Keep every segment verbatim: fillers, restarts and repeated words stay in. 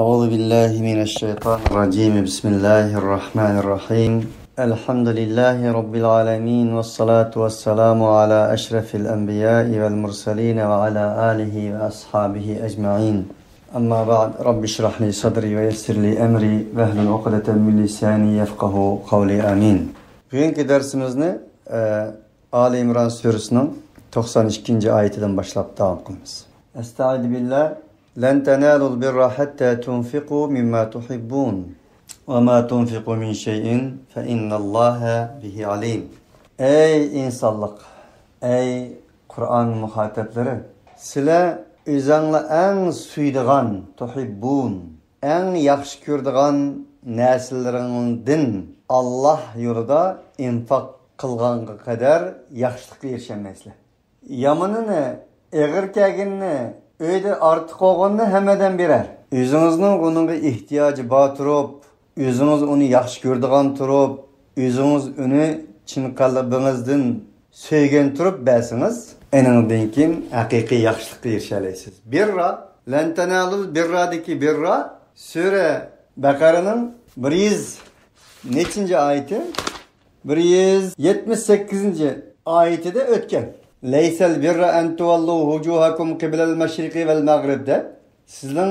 أعوذ بالله من الشيطان الرجيم. بسم الله الرحمن الرحيم. الحمد لله رب العالمين، والصلاة والسلام على أشرف الأنبياء والمرسلين وعلى آله وأصحابه أجمعين. أما بعد، رب اشرح لي صدري ويسر لي أمري واحلل عقدة من لساني يفقهوا قولي. آمين. بۈگۈنكى دەرسىمىزنى، ئە، ئالى ئىمران سۈرىسىنىڭ توقسان ئىككىنچى ئايىتىدىن باشلاپ داۋام قىلىمىز. أستعيذ بالله. لن تنالوا البر حتى تنفقوا مما تحبون وما تنفقوا من شيء فإن الله به عليم. ئەي ئىنسانلىق، ئەي قۇرئان مۇخاتەپلىرى، سىلەر ئۆزەڭلار ئەڭ سۆيىدىغان، تۇھىببۇن، ئەڭ ياخشى كۆرىدىغان نەرسىلىرىڭدىن ئاللاھ يولىدا ئىنفاق قىلغانغا قەدەر ياخشىلىققا ئېرىشەلمەيسىلەر. يامىنىنى، ئېغىر كەلگىنىنى، ئۆيدە ئارتۇق بولغىنىنى ھەممە ئادەم بېرەر. ئۆزىڭىزنىڭ ئۇنىڭغا ئېھتىياجى بار تۇرۇپ، ئۆزىڭىز ئۇنى ياخشى كۆرىدىغان تۇرۇپ، ئۆزىڭىز ئۇنى چىن قەلبىڭىزدىن سۆيگەن تۇرۇپ بەرسىڭىز، ئېنىڭدىن كېيىن ھەقىقىي ياخشىلىققا ئېرىشەلەيسىز. بىررا، لەن تەنالۇل بىررادىكى بىررا، سۈرە بەقەرىنىڭ بىر يۈز نەچچىنچى ئايىتى؟ بىر يۈز يەتمىش سەككىزىنچى ئايىتىدە ئۆتكەن. لەيسەل بىررا ئەن تۇۋەللۇ ۋۇجۇھەكۇم قىبلەل مەشرىقى ۋەل مەغرىب دەپ، سىزنىڭ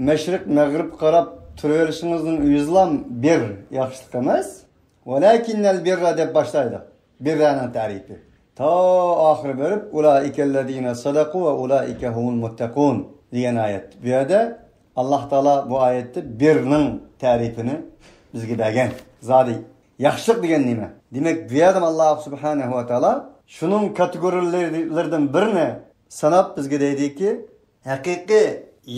مەشرىق، مەغرىبكە قاراپ تۇرۇۋېلىشىڭىزنىڭ ئۆزىلا بىر ياخشىلىق ئەمەس. ۋەلەكىننەل بىررا دەپ باشلايدۇ. بىررانىڭ تەرىپى. تا ئاخىرى بېرىپ، ئۇلائىكەللەزىنە سەدەقۇ ۋە ئۇلائىكە ھۇمۇل مۇتتەقۇن دېگەن ئايەت. بۇ يەردە ئاللاھ تائالا بۇ ئايەتتە بىرنىڭ تەرىپىنى بىزگە بەرگەن. زادى ياخشىلىق دېگەن نېمە؟ دېمەك، بۇ يەردىمۇ ئاللاھ سۇبھانەھۇ ۋە تائالا شۇنىڭ كاتېگورىيىلىرىدىن بىرنى ساناپ بىزگە دەيدىكى، ھەقىقىي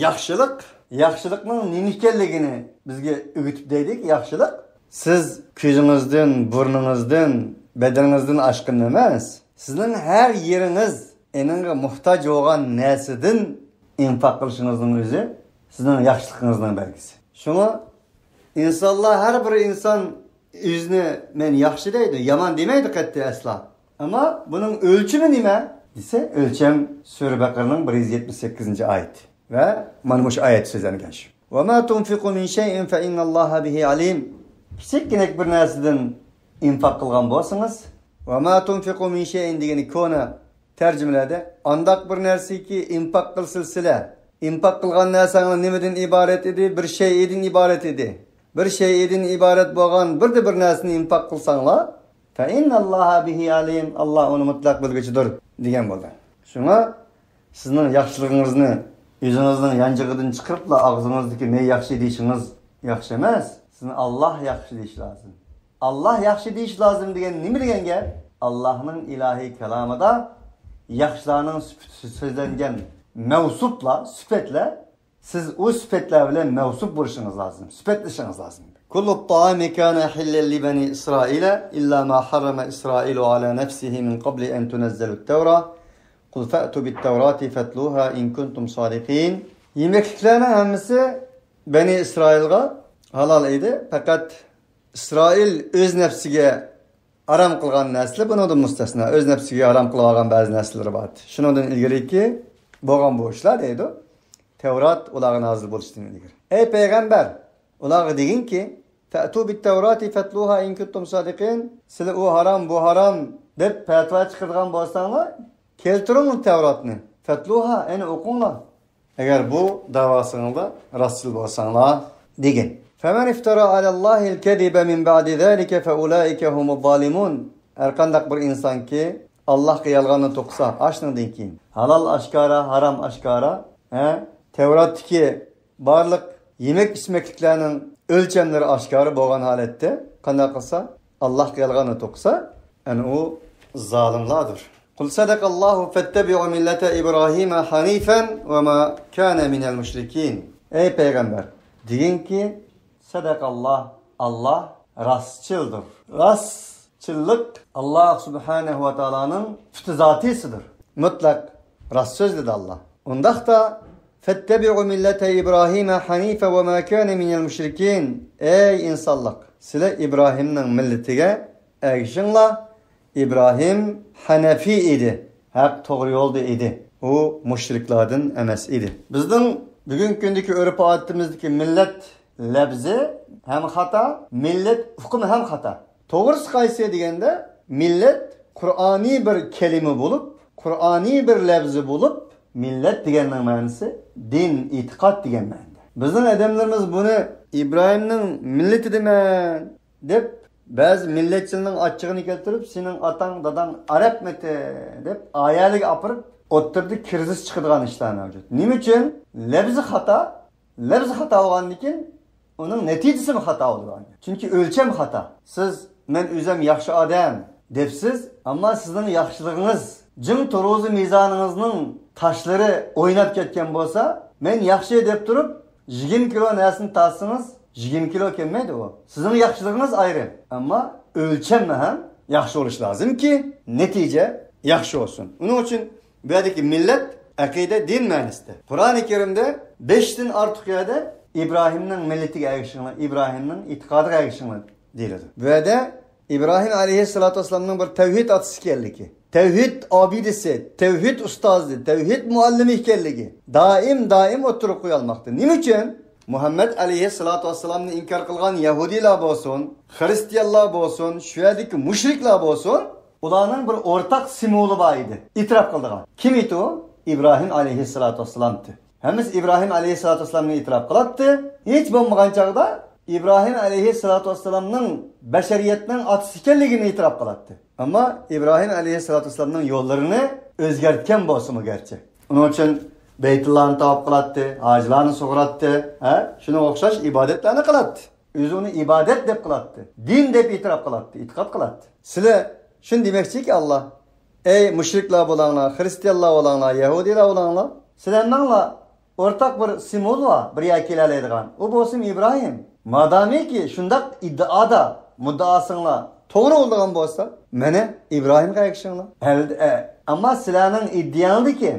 ياخشىلىق، ياخشىلىقنىڭ نېمە ئىكەنلىكىنى بىزگە ئۆگىتىپ دەيدىكى، ياخشىلىق سىز كۆزىڭىزدىن، بۇرنىڭىزدىن، بەدىنىڭىزدىن ئاشقىنى ئەمەس، سىزنىڭ ھەر يېرىڭىز ئېنىڭغا موھتاج بولغان نەرسىدىن ئىنفاق قىلىشىڭىزنىڭ ئۆزى سىزنىڭ ياخشىلىقىڭىزنىڭ بەلگىسى. شۇڭا ئىنسانلار، ھەر بىر ئىنسان ئۆزىنى مەن ياخشى دەيدۇ، يامان دېمەيدۇ قەتئىي ئەسلا. ئەمما بۇنىڭ ئۆلچىمى نېمە دېسە، ئۆلچەم سۈرە بەقەرىنىڭ بىر يۈز يەتمىش سەككىزىنچى ئايىتى ۋە مانا مۇشۇ ئايەتتە سۆزلەنگەن شۇ. ۋە ما تۇنفىقۇ مىن شەيئىن فە ئىننەللاھە بىھى ئەلىم. كىچىككىنە بىر نەرسىدىن ئىنفاق قىلغان بولسىڭىز، ۋە ما تۇنفىقۇ مىن شەيئىن دېگىنى كونا تەرجىمىلەردە، ئانداق بىر نەرسىكى ئىنفاق قىلسىلە سىلە. ئىنفاق قىلغان نەرسەڭلار نېمىدىن ئىبارەت ئىدى؟ بىر شەيئىدىن ئىبارەت ئىدى. بىر شەيئىدىن ئىبارەت بولغان بىردە بىر نەرسىنى ئىنفاق قىلساڭلار، فە ئىننەللاھە بىھى ئەلىم، ئاللاھ ئۇنى مۇتلەق بىلگۈچىدۇر، دېگەن بولدى. شۇڭا سىزنىڭ ياخشىلىقىڭىزنى ئۆزىڭىزنىڭ يانچۇقىدىن چىقىرىپلا ئاغزىڭىزدىكى مەن ياخشى دېيىشىڭىز ياخشى ئەمەس. سىزنى ئاللاھ ياخشى دېيىشى لازىم. ئاللاھ ياخشى دېيىشى لازىم دېگەن نېمە دېگەن گەپ؟ ئاللاھنىڭ ئىلاھىي كالامىدا ياخشىلارنىڭ سۈپىتى سۆزلەنگەن مەۋسۇپلار، سۈپەتلەر، سىز ئۇ سۈپەتلەر بىلەن مەۋسۇپ بولۇشىڭىز لازىم، سۈپەتلىشىڭىز لازىم. كل الطعام كان حلا لبني إسرائيل إلا ما حرم إسرائيل على نفسه من قبل أن تنزل التوراة قل فأتوا بالتوراة فاتلوها إن كنتم صادقين. يېمەكلىكلەرنىڭ ھەممىسى بەنى ئىسرائىلغا ھالال ئىدى، پەقەت ئىسرائىل ئۆز نەپسىگە ھارام قىلغان نەرسىلەر بۇنىڭدىن مۇستەسنا، ئۆز نەپسىگە ھارام قىلىۋالغان بەزى نەرسىلىرى بار. شۇنىڭدىن ئىلگىرىكى بولغان بۇ ئىشلار دەيدۇ، تەۋرات ئۇلارغا نازىل بولۇشتىن ئىلگىرى. ئەي پەيغەمبەر، ئۇلارغا دېگىنكى، فەتۇ بىتتەۋراتى فەتلۇھا ئىن كۇنتۇم سادىقىن، سىلەر ئۇ ھارام، بۇ ھارام دەپ پەتىۋا چىقىرىدىغان بولساڭلار، كەلتۈرۈڭلار تەۋراتنى. فەتلۇھا، يەنى ئوقۇڭلار. ئەگەر بۇ دەۋاسىڭىزدا راستچىل بولساڭلار، دېگىن. فەمەن ئىفتەرا ئەلەللاھىل كەزىبە مىن بەئدى زالىكە فەئۇلائىكە ھۇمۇز زالىمۇن. ھەرقانداق بىر ئىنسانكى ئاللاھقا يالغاننى توقۇسا، ئاشۇنىڭدىن كېيىن ھالال ئاشكارا، ھارام ئاشكارا، ھە، تەۋراتتىكى بارلىق يېمەك-ئىچمەكلىكلەرنىڭ ئۆلچەملىرى ئاشكارا بولغان ھالەتتە قانداق قىلسا، ئاللاھقا يالغاننى توقۇسا، ئەنە ئۇ زالىملاردۇر. قۇل سەدەقەللاھۇ فەتتەبىئۇ مىللەتە ئىبراھىمە ھەنىفەن ۋە ما كانە مىنەل مۇشرىكىن. ئەي پەيغەمبەر، دېگىنكى، سەدەقەللاھ، ئاللاھ راستچىلدۇر. راستچىللىق ئاللاھ سۇبھانەھۇ ۋە تائالانىڭ پۈتى زاتىسىدۇر. مۇتلەق راست سۆزلىدى ئاللاھ. ئۇنداقتا، فەتتەبىئۇ مىللەتە ئىبراھىمە ھەنىفە ۋە ما كانە مىنەل مۇشرىكىن. ئەي ئىنسانلىق، سىلەر ئىبراھىمنىڭ مىللىتىگە ئەگىشىڭلار. ئىبراھىم ھەنەفىي ئىدى، ھەق توغرا يولدا ئىدى. ئۇ مۇشرىكلاردىن ئەمەس ئىدى. بىزنىڭ بۈگۈنكى كۈندىكى ئۆرپ-ئادىتىمىزدىكى مىللەت لەپزى ھەم خاتا، مىللەت ئۇقۇمى ھەم خاتا. توغرىسى قايسى دېگەندە، مىللەت قۇرئانىي بىر كەلىمە بولۇپ، قۇرئانىي بىر لەپزى بولۇپ، مىللەت دېگەننىڭ مەنىسى دىن، ئېتىقاد دېگەن مەنىدە. بىزنىڭ ئادەملىرىمىز بۇنى ئىبراھىمنىڭ مىللىتىدىمەن دەپ، بەزى مىللەتچىلەرنىڭ ئاچچىقىنى كەلتۈرۈپ، سېنىڭ ئاتاڭ، داداڭ ئەرەبمىتى دەپ، ئايەلىگە ئاپىرىپ، ئوتتۇرىدا كىرىزىس چىقىدىغان ئىشلار مەۋجۇت. نېمە ئۈچۈن؟ لەپزى خاتا، لەپزى خاتا بولغاندىن كېيىن ئۇنىڭ نەتىجىسىمۇ خاتا بولىدۇ. چۈنكى ئۆلچەم خاتا. سىز، «مەن ئۆزۈم ياخشى ئادەم» دەپسىز، ئەمما سىزنىڭ ياخشىلىقىڭىز جىڭ تۇرۇزى مىزانىڭىزنىڭ تاشلىرى ئويناپ كەتكەن بولسا، «مەن ياخشى» دەپ تۇرۇپ، يىگىرمە كىلو نەرسىنى تارتسىڭىز، يىگىرمە كىلو كەلمەيدۇ ئۇ. سىزنىڭ ياخشىلىقىڭىز ئايرى. ئەمما ئۆلچەم ھەم ياخشى بولۇشى لازىمكى، نەتىجە ياخشى بولسۇن. ئۇنىڭ ئۈچۈن بۇ يەردىكى مىللەت، ئەقىدە، دىن مەنىسىدە. قۇرئانى كەرىمدە بەشتىن ئارتۇق يەردە «ئىبراھىمنىڭ مىللىتىگە ئەگىشىڭلار، ئىبراھىمنىڭ ئېتىقادىغا ئەگىشىڭلار» دېيىلىدۇ. بۇ يەردە ئىبراھىم ئەلەيھىسسالاتۇ ۋەسسالامنىڭ بىر تەۋھىد ئاتىسى ئىكەنلىكى، تەۋھىد ئابىدىسى، تەۋھىد ئۇستازى، تەۋھىد مۇئەللىمى ئىكەنلىكى دائىم، دائىم ئوتتۇرىغا قويۇلماقتا. نېمە ئۈچۈن؟ مۇھەممەد ئەلەيھىسسالاتۇ ۋەسسالامنى ئىنكار قىلغان يەھۇدىيلار بولسۇن، خىرىستىيانلار بولسۇن، شۇ يەردىكى مۇشرىكلار بولسۇن، ئۇلارنىڭ بىر ئورتاق سىمۋولى بار ئىدى، ئېتىراپ قىلىدىغان. كىم ئىدى ئۇ؟ ئىبراھىم ئەلەيھىسسالاتۇ ۋەسسالامتى. ھەممىسى ئىبراھىم ئەلەيھىسسالاتۇ ۋەسسالامنى ئېتىراپ قىلاتتى. ھېچ بولمىغان چاغدا ئىبراھىم ئەلەيھىسسالاتۇ ۋەسسالامنىڭ بەشەرىيەتنىڭ ئاتىسى ئىكەنلىكىنى ئېتىراپ قىلاتتى. ئەمما ئىبراھىم ئەلەيھىسسالاتۇ ۋەسسالامنىڭ يوللىرىنى ئۆزگەرتكەن بولسىمۇ گەرچە. ئۇنىڭ ئۈچۈن بەيتۇللانى تاۋاپ قىلاتتى، ھاجىلارنى سۇغۇراتتى، ھە؟ شۇنىڭغا ئوخشاش ئىبادەتلەرنى قىلاتتى. ئۆزى ئۇنى ئىبادەت دەپ قىلاتتى. دىن دەپ ئېتىراپ قىلاتتى، ئېتىقاد قىلاتتى. سىلەر شۇنى دېمەكچىكى، ئاللا، ئەي مۇشرىكلار بولاڭلار، خىرىستىيانلار بولاڭلار، يەھۇدىيلار بولاڭلار، سىلەر ھەممەڭلار ئورتاق بىر سىمۋول بار، بىر يەرگە كېلەلەيدىغان. ئۇ بولسىمۇ ئىبراھىم. مادامىكى شۇنداق ئىددىئادا، مۇددىئاسىڭلار توغرا بولىدىغان بولسا، مانا ئىبراھىمغا ئەگىشىڭلار. ئەلدە-، ئە-، ئەمما سىلەرنىڭ ئىدىيەڭدىكى،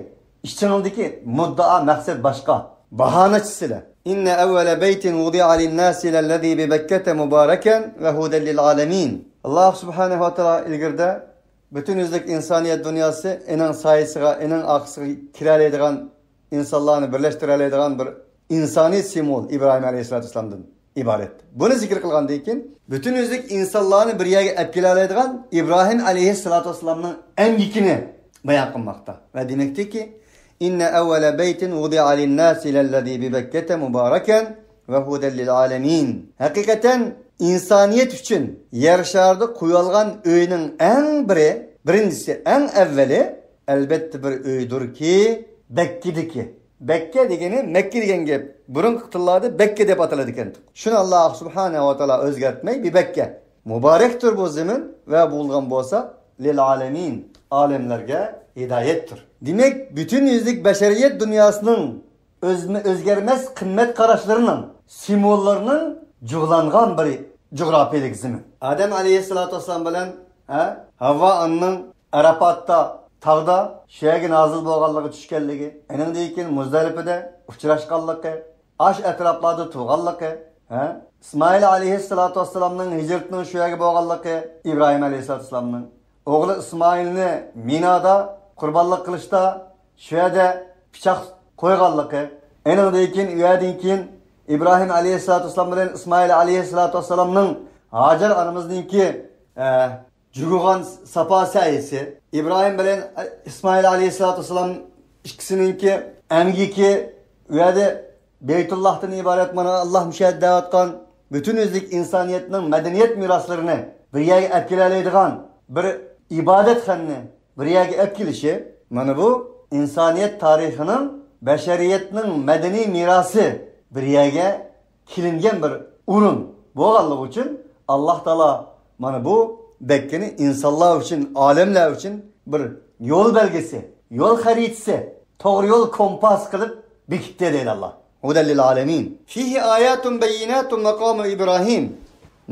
ئىچىڭدىكى مۇددىئا، مەقسەت باشقا. باھانىچى سىلەر. إن أول بيت وضع للناس للذي ببكة مباركا وهدى للعالمين. ئاللا سۇبھانەھۇ ۋە تائالا ئىلگىرىدە پۈتۈن يۈزلۈك ئىنسانىيەت دۇنياسى ئېنىڭ سايىسىغا، ئېنىڭ ئارقىسىغا كىرەلەيدىغان، ئىنسانلارنى بىرلەشتۈرەلەيدىغان بىر ئىنسانىي سىمۋول ئىبراھىم ئەلەيھىسسالاتۇ ۋەسسالامدىن ئىبارەت. بۇنى زىكىر قىلغاندىن كېيىن، پۈتۈن يۈزلۈك ئىنسانلارنى بىر يەرگە ئەپ كېلەلەيدىغان ئىبراھىم ئەلەيھىسسالاتۇ ۋەسسالامنىڭ ئەمگىكىنى بايان قىلماقتا ۋە دېمەكتىكى، إن أول بيت وضع للناس للذي ببكة مباركا وهدى للعالمين. ھەقىقەتەن ئىنسانىيەت ئۈچۈن يەر شارىدا قويۇلغان ئۆينىڭ ئەڭ بىرى، بىرىنچىسى، ئەڭ ئەۋۋەلى، ئەلبەتتە بىر ئۆيدۇركى، بەككىدىكى. بەككە دېگىنى مەككە دېگەن گەپ. بۇرۇنقى تىللاردا بەككە دەپ ئاتىلىدىكەن. شۇنى ئاللا سۇبھانەھۇ ۋە تائالا ئۆزگەرتمەي، بىبەككە. مۇبارەكتۇر بۇ زېمىن ۋە بولغان بولسا، لىل ئالەمىن، ئالەملەرگە ھىدايەتتۇر. دېمەك، پۈتۈن يۈزلۈك بەشەرىيەت دۇنياسىنىڭ ئۆزمە-، ئۆزگەرمەس قىممەت قاراشلىرىنىڭ، سىمۋوللىرىنىڭ جۇغلانغان بىر جۇغراپىيەلىك زېمىن. ئادەم ئەلەيھىسسالاتۇ ۋەسسالام بىلەن، ھە، ھەۋۋا ئانىنىڭ ئەرەپاتتا، تاغدا شۇ يەرگە نازىل بولغانلىقى، چۈشكەنلىكى، ئېنىڭدىن كېيىن مۇزدەلىپىدە ئۇچراشقانلىقى، ئاشۇ ئەتراپلاردا تۇرغانلىقى، ھە، ئىسمائىل ئەلەيھىسسالاتۇ ۋەسسالامنىڭ ھىجرىتىنىڭ شۇ يەرگە بولغانلىقى، ئىبراھىم ئەلەيھىسسالاتۇ ۋەسسالامنىڭ ئوغلى ئىسمائىلنى مىنادا قۇربانلىق قىلىشتا شۇ يەردە پىچاق قويغانلىقى، ئېنىڭدىن كېيىن، ئۇ يەردىن كېيىن ئىبراھىم ئەلەيھىسسالاتۇ ۋەسسالام بىلەن ئىسمائىل ئەلەيھىسسالاتۇ ۋەسسالامنىڭ ھاجەر ئانىمىزنىڭكى، ئە، جۇگىغان ساپا سەئيسى، ئىبراھىم بىلەن ئىسمائىل ئەلەيھىسسالاتۇ ۋەسسالام ئىككىسىنىڭكى ئەمگىكى، ئۇ يەردە بەيتۇللاھتىن ئىبارەت، مانا، ئاللا مۇشۇ يەردە دەۋاتقان پۈتۈن يۈزلۈك ئىنسانىيەتنىڭ مەدەنىيەت مىراسلىرىنى بىر يەرگە ئەپ كېلەلەيدىغان بىر ئىبادەتخانىنى بىر يەرگە ئەپ كېلىشى، مانا بۇ ئىنسانىيەت تارىخىنىڭ، بەشەرىيەتنىڭ مەدەنىي مىراسى بىر يەرگە كېلىنگەن بىر ئورۇن بولغانلىقى ئۈچۈن، ئاللا تائالا مانا بۇ بەككىنى ئىنسانلار ئۈچۈن، ئالەملەر ئۈچۈن بىر يول بەلگىسى، يول خەرىتىسى، توغرا يول كومپاس قىلىپ بېكىتتى دەيدۇ ئاللا. ھۇدەل لىل ئالەمىن. فىھى ئاياتۇن بەييىناتۇن ماقامۇ ئىبراھىم.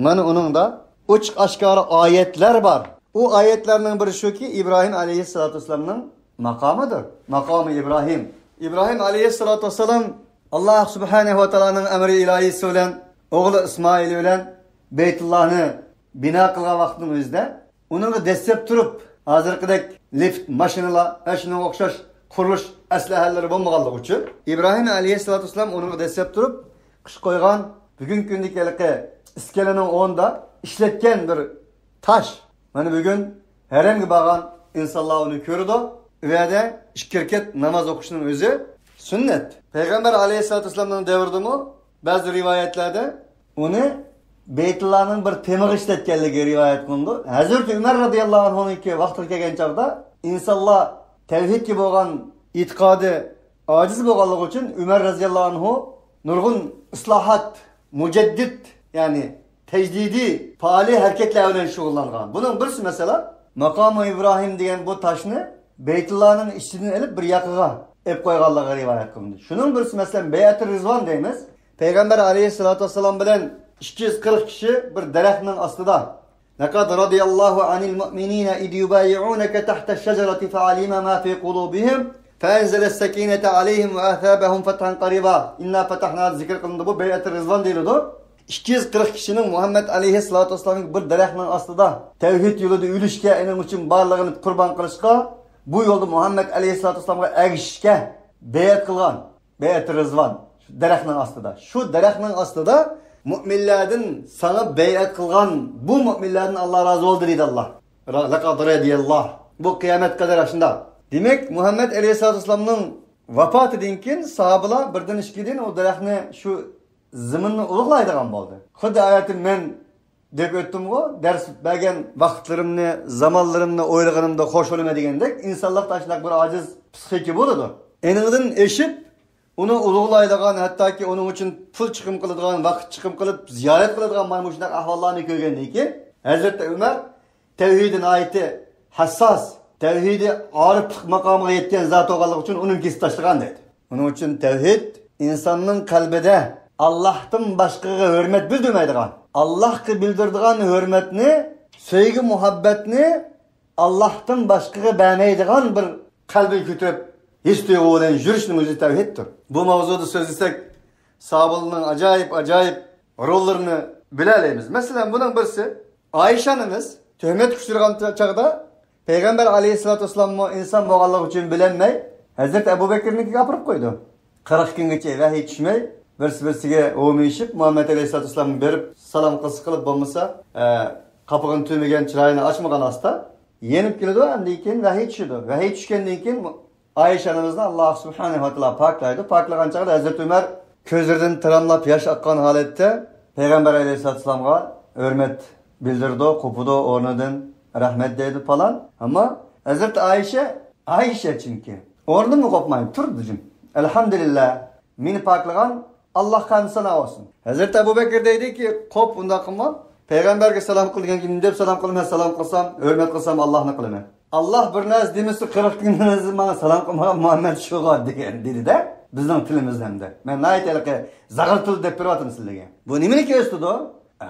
مانا ئۇنىڭدا ئوچۇق ئاشكارا ئايەتلەر بار. ئۇ ئايەتلەرنىڭ بىرى شۇكى، ئىبراھىم ئەلەيھىسسالاتۇ ۋەسسالامنىڭ ماقامىدۇر. ماقامى ئىبراھىم. ئىبراھىم ئەلەيھىسسالاتۇ ۋەسسالام ئاللا سۇبھانەھۇ ۋە تائالانىڭ ئەمرى ئىلاھىسى بىلەن، ئوغلى ئىسمائىل بىلەن بەيتۇللاھنى بىنا قىلغان ۋاقىتنىڭ ئۆزىدە ئۇنىڭغا دەسسەپ تۇرۇپ، ھازىرقىدەك لىفت، ماشىنىلار ۋە شۇنىڭغا ئوخشاش قۇرۇلۇش ئەسلىھەلىرى بولمىغانلىقى ئۈچۈن، ئىبراھىم ئەلەيھىسسالاتۇ ۋەسسالام ئۇنىڭغا دەسسەپ تۇرۇپ، قىش قويغان، بۈگۈنكى كۈندىكى ھېلىقى ئىسكىلىنىڭ ئورنىدا ئىشلەتكەن بىر تاش. مانا بۈگۈن ھەرەمگە بارغان ئىنسانلار ئۇنى كۆرىدۇ. ئۇ يەردە ئىككى رەكەت ناماز ئوقۇشنىڭ ئۆزى سۈننەت. پەيغەمبەر ئەلەيھىسسالاتۇ ۋەسسالامنىڭ دەۋرىدىمۇ بەزى رىۋايەتلەردە ئۇنى بەيتۇللانىڭ بىر تېمىغا ئىشلەتكەنلىكى رىۋايەت قىلىنىدۇ. ھەزرىتى ئۆمەر رازىياللاھۇ ئەنھۇنىڭكى ۋاقتىغا كەلگەن چاغدا ئىنسانلار تەۋھىدكە بولغان ئېتىقادى ئاجىز بولغانلىقى ئۈچۈن ئۆمەر رازىياللاھۇ ئەنھۇ نۇرغۇن ئىسلاھات، مۇجەددىد، يەنى تەجدىدىي پائالىي ھەرىكەتلەر بىلەن شۇغۇللانغان. بۇنىڭ بىرسى مەسىلە، ماقامى ئىبراھىم دېگەن بۇ تاشنى بەيتۇللانىڭ ئىچىدىن ئېلىپ بىر ياقىغا ئېلىپ قويغانلىقى رىۋايەت قىلىندى. شۇنىڭ بىرسى مەسىلەن بەيئەتۇ رىزۋان دەيمىز. پەيغەمبەر ئەلەيھىسسالاتۇ ۋەسسالام بىلەن ئىككى يۈز قىرىق كىشى بىر دەرەخنىڭ ئاستىدا. لقد رضي الله عن المؤمنين إذ يبايعونك تحت الشجرة فعلم ما في قلوبهم فأنزل السكينة عليهم وأثابهم فتحا قريبا. إنا فتحنا ذىكىر قىلىندى، بۇ بەيئەتۇ رىزۋان دېيىلىدۇ. ئىككى يۈز قىرىق كىشىنىڭ مۇھەممەد ئەلەيھىسسالاتۇ ۋەسسالامغا بىر دەرەخنىڭ ئاستىدا تەۋھىد يولىدا ئۆلۈشكە، ئۇنىڭ ئۈچۈن بارلىقىنى قۇربان قىلىشقا، بۇ يولدا مۇھەممەد ئەلەيھىسسالاتۇ ۋەسسالامغا ئەگىشىشكە بەيئەت قىلغان. بەيئەتۇ رىزۋان، شۇ دەرەخنىڭ ئاستىدا. شۇ دەرەخنىڭ ئاستىدا مۆمىنلەردىن ساڭا بەيئەت قىلغان بۇ مۆمىنلەردىن ئاللا رازى بولدى دېدى ئاللا. را-، لەقەد رەزىيەللاھ. بۇ قىيامەتكە قەدەر ئاشۇنداق. دېمەك، مۇھەممەد ئەلەيھىسسالاتۇ ۋەسسالامنىڭ ۋاپاتىدىن كېيىن ساھابىلار بىردىن ئىككىدىن ئۇ دەرەخنى، شۇ زېمىننى ئۇلۇغلايدىغان بولدى. خۇددى ئايەتتە مەن دەپ ئۆتتۈمغۇ، دەرس بەرگەن ۋاقىتلىرىمنى، زامانلىرىمنى ئويلىغىنىمدا خوش بولىمەن دېگەندەك، ئىنسانلىقتا شۇنداق بىر ئاجىز پسىخىكا بولىدۇ. ئېنىڭدىن ئېشىپ، ئۇنى ئۇلۇغلايدىغان، ھەتتاكى ئۇنىڭ ئۈچۈن پۇل چىقىم قىلىدىغان، ۋاقىت چىقىم قىلىپ زىيارەت قىلىدىغان مانا مۇشۇنداق ئەھۋاللارنى كۆرگەندىن كېيىن، ھەزرىتى ئۆمەر تەۋھىدى ناھايىتى ھەسساس، تەۋھىدى ئارىپلىق ماقامىغا يەتكەن زات بولغانلىقى ئۈچۈن ئۇنىڭ كېسىپ تاشلىغان دەيدۇ. ئۇنىڭ ئۈچۈن تەۋھىد ئىنساننىڭ قەلبىدە ئاللاھتىن باشقىغا ھۆرمەت بىلدۈرمەيدىغان، ئاللاھقا بىلدۈرىدىغان ھۆرمەتنى سۆيگۈ مۇھەببەتنى ئاللاھتىن باشقىغا بەرمەيدىغان بىر قەلبىنى كۆتۈرۈپ، ھېس تۇيغۇ بىلەن يۈرۈشنىڭ ئۆزى تەۋھىدتۇر. بۇ ماۋزۇدا سۆزلىسەك، ساھابىلەرنىڭ ئاجايىپ، ئاجايىپ روللىرىنى بىلەلەيمىز. مەسىلەن، بۇنىڭ بىرسى، ئائىشە ئانىمىز تۆھمەتكە ئۇچرىغان چاغدا پەيغەمبەر ئەلەيھىسسالاتۇ ۋەسسالاممۇ ئىنسان بولغانلىقى ئۈچۈن بىلەلمەي، ھەزرىتى ئەبۇ بەكرىنىڭكىگە ئاپىرىپ قويىدۇ. قىرىق كۈنگىچە ۋەھىي چۈشمەي، بىرسى-بىرسىگە ھومىيىشىپ، مۇھەممەد ئەلەيھىسسالاتۇ ۋەسسالامغا بېرىپ سالام قىلسا قىلىپ، بولمىسا، ئە، قاپىقىنى تۈۋمىگەن، چىرايىنى ئاچمىغان ئاستا يېنىپ كېلىدۇ، ئاندىن كېيىن ۋەھىي چۈشىدۇ. ۋەھىي چۈشكەندىن كېيىن ئائىشە ئانىمىزنى ئاللا سۇبھانەھۇ ۋە تائالا پاكلايدۇ. پاكلىغان چاغدا ھەزرىتى ئۆمەر كۆزلىرىدىن تاراملاپ ياش ئاققان ھالەتتە پەيغەمبەر ئەلەيھىسسالاتۇ ۋەسسالامغا ھۆرمەت بىلدۈرىدۇ، قوپىدۇ، ئورنىدىن رەھمەت دەيدۇ پالان. ئەمما ھەزرىتى ئائىشە، ئائىشە چۈنكى ئورنىدىنمۇ قوپمايدۇ، تۇرىدۇ جىم. ئەلھەمدۇلىللا، مېنى پاكلىغان ئاللاھقا ھەمدۇ سانا بولسۇن. ھەزرىتى ئەبۇ بەكىر دەيدىكى، قوپ، ئۇنداق قىلما. پەيغەمبەرگە سالام قىلغان كىم دەپ سالام قىلىمەن، سالام قىلسام، ھۆرمەت قىلسام ئاللاھنى قىلىمەن. ئاللاھ بىر نەرسە دېمىسە، قىرىق كۈندىن ماڭا سالام قىلمىغان مۇھەممەد شۇغا دېگەن، دېدى-دە. بىزنىڭ تىلىمىزدا ھەمدە. مەن ناھايىتى ھېلىقى زاغرا تىل دەپ بېرىۋاتىمەن سىلەرگە. بۇ نېمىنى كۆرسىتىدۇ؟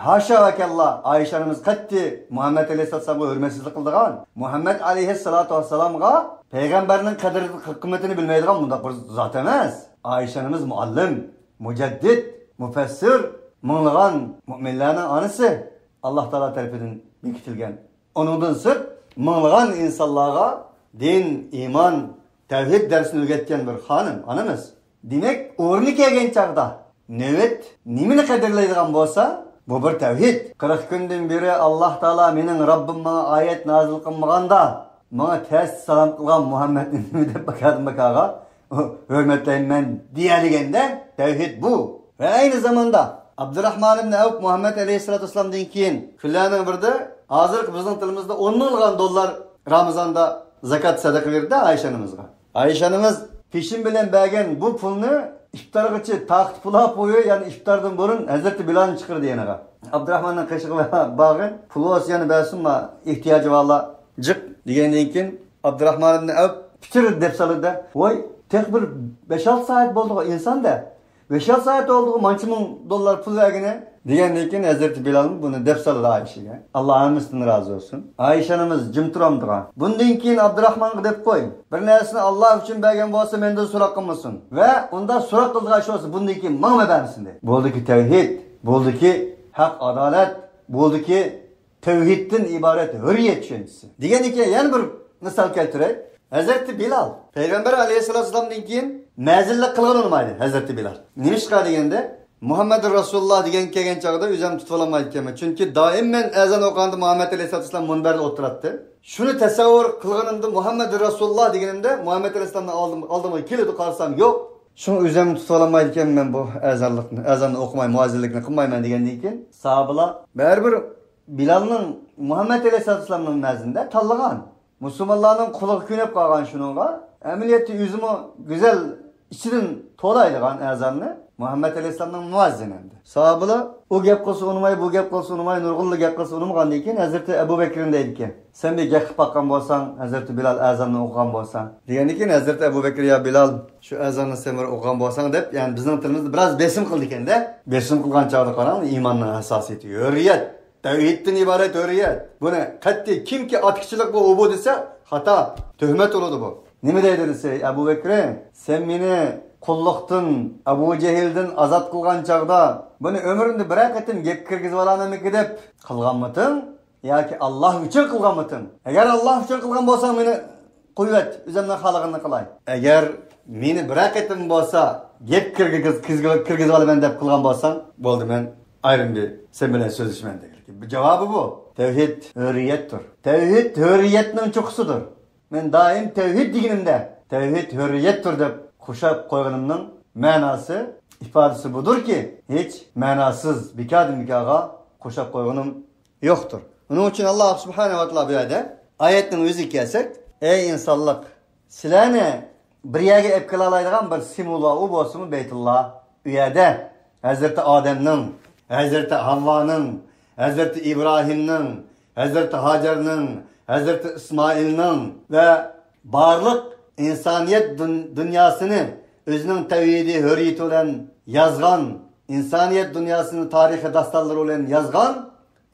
ھاشا ۋە كاللا، ئائىشە ئانىمىز قەتئىي مۇھەممەد ئەلەيھىسسالامغا ھۆرمەتسىزلىك قىلىدىغان، مۇھەممەد ئەلەيھىسسالاتۇ ۋەسسالامغا پەيغەمبەرنىڭ قەدرىنى، قىممىتىنى بىلمەيدىغان بۇنداق بىر زات ئەمەس. ئائىشە ئانىمىز مۇئەللىم، مۇجەددىد، مۇپەسسىر، مىڭلىغان مۆمىنلەرنىڭ ئانىسى، ئاللاھ تائالا تەرىپىدىن بېكىتىلگەن. ئۇنىڭدىن سىرت، مىڭلىغان ئىنسانلارغا دىن، ئىمان، تەۋھىد دەرسىنى ئۆگەتكەن بىر خانىم، ئانىمىز. دېمەك، ئورنى كەلگەن چاغدا نۆۋەت نېمىنى قەدىرلەيدىغان بولسا، بۇ بىر تەۋھىد. قىرىق كۈندىن بېرى ئاللاھ تائالا مېنىڭ رەببىم ماڭا ئايەت نازىل قىلمىغاندا، ماڭا تەستە سالام قىلغان مۇھەممەدنى نېمە دەپ باكادىن باكاغا ھۆرمەتلەيمەن دېيەلىگەندە، تەۋھىد بۇ. ۋە ئەينى زاماندا ئابدۇراھمان ئىبنى ئەۋپ مۇھەممەد ئەلەيھىسسالاتۇ ۋەسسالامدىن كېيىن كۈنلەرنىڭ بىرىدە، ھازىرقى بىزنىڭ تىلىمىزدا ئون مىڭلىغان دوللار رامىزاندا زاكات سەدىقە بېرىدۇ ئائىشە ئانىمىزغا. ئائىشە ئانىمىز پېشىن بىلەن بەرگەن بۇ پۇلنى ئىپتارغىچە تاقىتى پۇلا قويۇ، يەنى ئىپتاردىن بۇرۇن ھەزرىتى بىلالنى چىقىرىدۇ يېنىغا. ئابدۇراھماننىڭ قېشىغا بارغىن، پۇل بولسا يەنە بەرسۇن، ما ئېھتىياجى بارلار جىق دېگەندىن كېيىن، ئابدۇراھمان ئىبنى ئەۋپ پىچىر دەپ سالىدۇ-دە، ۋاي، تېخى بىر بەش-ئالتە سائەت بولدىغۇ ئىنسان-دە، بەش-ئالتە سائەت بولدىغۇ مانچە مىڭ دوللار پۇل بەرگىنى، دېگەندىن كېيىن ھەزرىتى بىلالمۇ بۇنى دەپ سالىدۇ ئائىشىگە. ئاللا ھەممىسىدىن رازى بولسۇن. ئائىشە ئانىمىز جىم تۇرامدىغان. بۇندىن كېيىن ئابدۇراھمانغا دەپ قوي، بىر نەرسىنى ئاللا ئۈچۈن بەرگەن بولسا مەندىن سوراق قىلمىسۇن. ۋە ئۇنداق سوراق قىلىدىغان ئىش بولسا بۇندىن كېيىن ماڭا بەرمىسۇن دەيدۇ. بولدىكى تەۋھىد، بولدىكى ھەق ئادالەت، بولدىكى تەۋھىدتىن ئىبارەت ھۆرىيەت چۈشەنچىسى. دېگەندىن كېيىن يەنە بىر مىسال كەلتۈرەي. ھەزرىتى بىلال. پەيغەمبەر ئەلەيھىسسالاتۇ ۋەسسالامدىن كېيىن مەزىنلىك قىلغىلى ئۇنىمايدۇ ھەزرىتى بىلال. نېمىشقا دېگەندە، مۇھەممەدۇر رەسۇلۇللاھ دېگەن كەلگەن چاغدا ئۆزۈمنى تۇتۇۋالالمايدىكەنمەن. چۈنكى دائىم مەن ئەزان ئوقۇغاندا مۇھەممەد ئەلەيھىسسالاتۇ ۋەسسالام مۇنبەردە ئولتۇراتتى. شۇنى تەسەۋۋۇر قىلغىنىمدا، مۇھەممەدۇر رەسۇلۇللاھ دېگىنىمدە مۇھەممەد ئەلەيھىسسالامنىڭ ئالدىم-، ئالدىمغا كېلىدۇ، قارىسام يوق. شۇڭا ئۆزۈمنى تۇتۇۋالالمايدىكەنمەن بۇ ئەزانلىقنى، ئەزاننى ئوقۇماي، مۇئەززىنلىكنى قىلمايمەن دېگەندىن كېيىن، ساھابىلار بەرىبىر بىلالنىڭ مۇھەممەد ئەلەيھىسسالاتۇ ۋەسسالامنىڭ مەزىنىدە تاللىغان. مۇسۇلمانلارنىڭ قۇلىقى كۆنۈپ قالغان شۇنىڭغا، ئەمەلىيەتتە ئۆزىمۇ گۈزەل ئىچىدىن توۋلايدىغان ئەزاننى مۇھەممەد ئەلەيھىسسالامنىڭ مۇئەززىنى ئەمدى. ساھابىلار ئۇ گەپ قىلسا ئۇنىماي، بۇ گەپ قىلسا ئۇنىماي، نۇرغۇنلا گەپ قىلسا ئۇنىمىغاندىن كېيىن ھەزرىتى ئەبۇ بەكرىنى دەيدىكەن، سەن بىر گەپ قىلىپ باققان بولساڭ، ھەزرىتى بىلال ئەزاننى ئوقۇغان بولساڭ، دېگەندىن كېيىن ھەزرىتى ئەبۇ بەكرى، يا بىلال، شۇ ئەزاننى سەن بىر ئوقۇغان بولساڭ دەپ، يەنى بىزنىڭ تىلىمىزدا بىراز بېسىم قىلىدىكەن-دە. بېسىم قىلغان چاغدا قاراڭ، ئىماننىڭ ئاساسىيىتى ھۆرىيەت. تەۋھىدتىن ئىبارەت ھۆرىيەت. بۇنى قەتئىي كىمكى ئاتىكىچىلىق بۇ، ئۇ بۇ دېسە خاتا، تۆھمەت بولىدۇ بۇ. نېمە دەيدۇ دېسە، ئەبۇ بەكرى، سەن مېنى قۇللۇقتىن، ئەبۇ جەھىلدىن ئازاد قىلغان چاغدا، بۇنى ئۆمرۈمدە بىرەر قېتىم گەپكە كىرگۈزۈۋالامەنمىكى دەپ قىلغانمىتىڭ؟ ياكى ئاللاھ ئۈچۈن قىلغانمىتىڭ؟ ئەگەر ئاللاھ ئۈچۈن قىلغان بولساڭ، مېنى قويۇۋەت، ئۆزۈمنىڭ خالىغىنىنى قىلاي. ئەگەر مېنى بىرەر قېتىم بولسا گەپ كىرگۈز-، كىرگۈز-، كىرگۈزۈۋالىمەن دەپ قىلغان بولساڭ، بولدى، مەن ئايرىم بىر سەن بىلەن سۆزلىشىمەن دېگەنلىك. بۇ جاۋابى بۇ. تەۋھىد ھۆرىيەتتۇر. تەۋھىد ھۆرىيەتنىڭ چوققىسىدۇر. مەن دائىم تەۋھىد دېگىنىمدە، تەۋھىد ھۆرىيەتتۇر دەپ قوشاپ قويغىنىمنىڭ مەناسى، ئىپادىسى بۇدۇركى، ھېچ مەناسىز، بىكاردىن بىكارغا قوشاپ قويغىنىم يوقتۇر. ئۇنىڭ ئۈچۈن ئاللاھ سۇبھانەھۇ ۋە تائالا بۇ يەردە ئايەتنىڭ ئۆزىگە كەلسەك، ئەي ئىنسانلىق، سىلەرنى بىر يەرگە ئېلىپ كېلالايدىغان بىر سىمۋول بار، ئۇ بولسىمۇ بەيتۇللا. ئۇ يەردە ھەزرىتى ئادەمنىڭ، ھەزرىتى ھاۋۋانىڭ، ھەزرىتى ئىبراھىمنىڭ، ھەزرىتى ھاجەرنىڭ، ھەزرىتى ئىسمائىلنىڭ ۋە بارلىق ئىنسانىيەت دۇن-، دۇنياسىنى ئۆزىنىڭ تەۋھىدىي ھۆرىيىتى بىلەن يازغان، ئىنسانىيەت دۇنياسىنى تارىخىي داستانلىرى بىلەن يازغان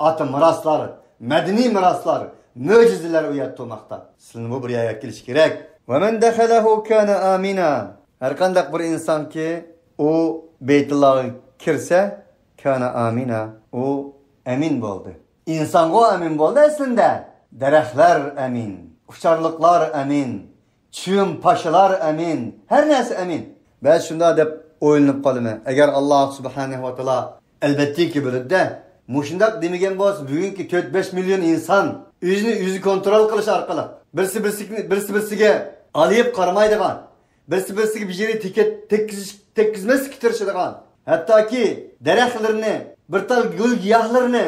ئاتا مىراسلار، مەدەنىي مىراسلار، مۆجىزىلەر ئۇ يەردە تۇرماقتا. سىلىنىمۇ بىر يەرگە كېلىش كېرەك. ومن دخله كان آمنا. ھەرقانداق بىر ئىنسانكى ئۇ بەيتۇللاغا كىرسە، كان آمنا، ئۇ ئەمىن بولدى. ئىنسانغۇ ئەمىن بولدى ئەسلىندە. دەرەخلەر ئەمىن، ئۇچارلىقلار ئەمىن، چىۋىن پاشىلار ئەمىن، ھەر نەرسە ئەمىن. بەزى شۇنداق دەپ ئويلىنىپ قالىمەن، ئەگەر ئاللاھ سۇبھانەھۇ ۋە تائالا ئەلۋەتتىكى بىلىدۇ-دە، مۇشۇنداق دېمىگەن بولسا، بۈگۈنكى تۆت بەش مىليون ئىنسان ئۆزىنى ئۆزى كونترول قىلىش ئارقىلىق، بىرسى بىرسىگە، بىرسى بىرسىگە ئالىيىپ قارىمايدىغان، بىرسى بىرسىگە بىر يېرى تېكە-، تەگكۈزۈش-، تەگكۈزمەسلىككە تىرىشىدىغان، ھەتتاكى دەرەخلىرىنى، بىر تال گۈل گىياھلىرىنى